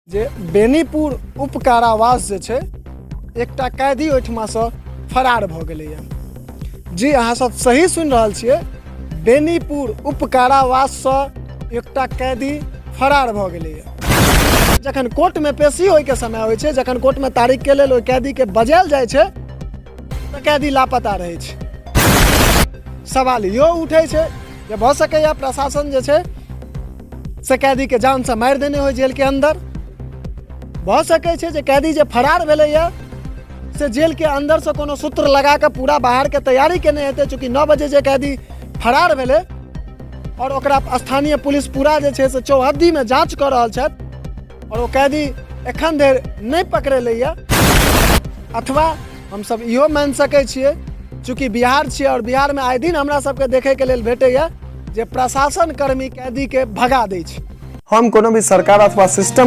जे बेनीपुर उप कारावास जे छै, एकटा कैदी ओहिठमासँ फरार भऽ गेलैए। जी, अहाँ सब सही सुनि रहल छियै, बेनीपुर उप कारावाससँ एकटा कैदी फरार भऽ गेलैए। जखन कोर्टमे पेशी होइके समय होइ छै, जखन कोर्टमे तारीखके लेल ओहि कैदीके बजायल जाइ छै, तऽ कैदी लापता रहै छै। सवाल इहो उठै छै जे भऽ सकैए प्रशासन जे छै से कैदीके जानसँ मारि देने होइ जेलके अन्दर। भऽ सकै छै जे कैदी जे फरार भेलैए से जेलके अन्दरसँ कोनो सूत्र लगा कऽ पूरा बाहरके तैयारी केने हेतै। चूँकि 9 बजे जे कैदी फरार भेलै आओर ओकरा स्थानीय पुलिस पूरा जे छै से चौहद्दीमे जाँच कऽ रहल छथि आओर ओ कैदी एखन धरि नहि पकड़ेलैए। अथवा हमसब इहो मानि सकै छियै, चूँकि बिहार छियै आओर बिहारमे आइ दिन हमरा सबके देखैके लेल भेटैए जे प्रशासन कर्मी कैदीके भगा दै छै। हम कोनो भी सरकार अथवा सिस्टम